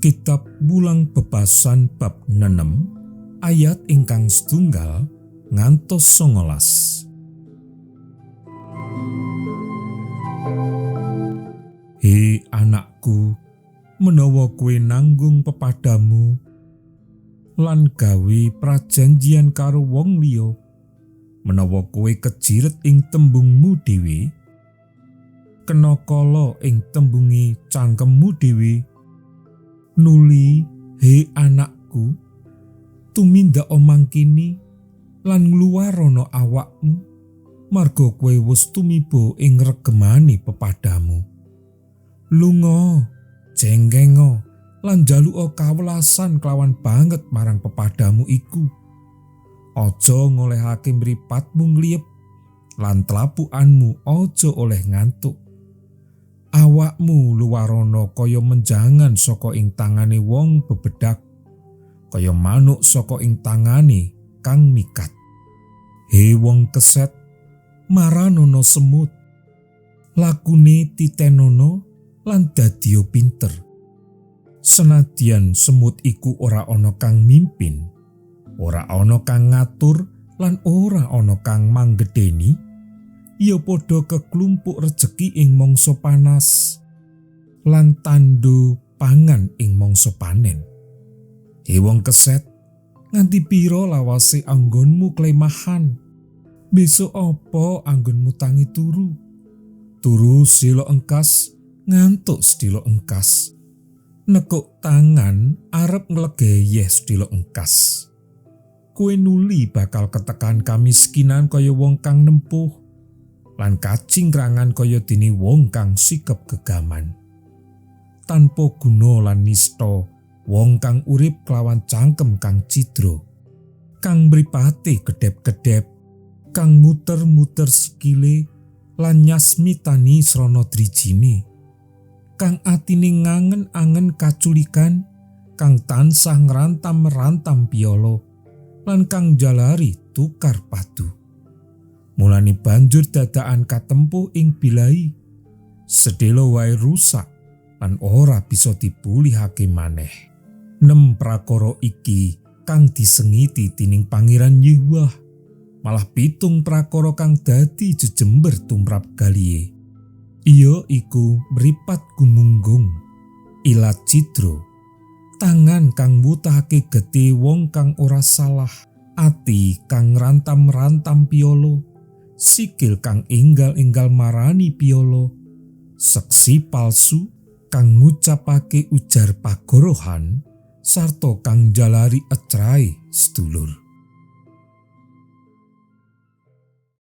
Kitab Wulang Bebasan bab 6 ayat ingkang setunggal ngantos 19. He anakku, menawa kowe nanggung pepadamu lan gawe prajanjian karo wong liya, menawa kowe kejiret ing tembungmu dhewe, kena kala ing tembunge cangkemmu dhewe, nuli he anakku, tumindak mangkene lan ngluwarana awakmu, marga kowe wis tumiba ing regemane pepadamu. Lunga, jenggenga, lan njaluka kawelasan kelawan banget marang pepadamu iku. Aja ngolehake mripatmu ngliyep, lan tlapukanmu aja oleh ngantuk. Awakmu luwarana kaya menjangan saka ing tangane wong bebedak, kaya manuk saka ing tangane kang mikat. He wong keset, maranono semut, lakune titenono lan dadiya pinter. Senadyan semut iku ora ana kang mimpin, ora ana kang ngatur, lan ora ana kang manggedheni, ya padha keklumpuk rejeki ing mangsa panas lan tandha pangan ing mangsa panen. He wong keset, nganti pira lawase anggonmu klemahan? Besok apa anggonmu tangi turu? Turu sila engkas, ngantuk sedilo engkas. Nekuk tangan arep nglegeyeh sedilo engkas. Kowe nuli bakal ketekan kamiskinan kaya wong kang nempuh, lan kacingkrangan kaya dene wong kang sikep gegaman. Tanpa guna lan nista, wong kang urip kelawan cangkem kang cidra, kang mripate kedhep-kedhep, kang muter-muter sikile lan nyasmitani srana drijine, kang atine ngangen-angen kaculikan, kang tansah ngrantam-rantam piala, lan kang jalari tukar padu. Mulane banjur dadakan katempuh ing bilai, sedhela wae rusak lan ora bisa dipulihake maneh. 6 prakara iki kang disengiti dening Pangeran Yehuwah, malah 7 prakara kang dadi jejember tumrap galihe. Iya iku mripat gumunggung, ilat cidra, tangan kang wutahake getih wong kang ora salah, ati kang rantam-rantam piala, sikil kang enggal-enggal marani piala, seksi palsu kang ngucapake ujar pagorohan, sarta kang jalari ecrahe sedulur.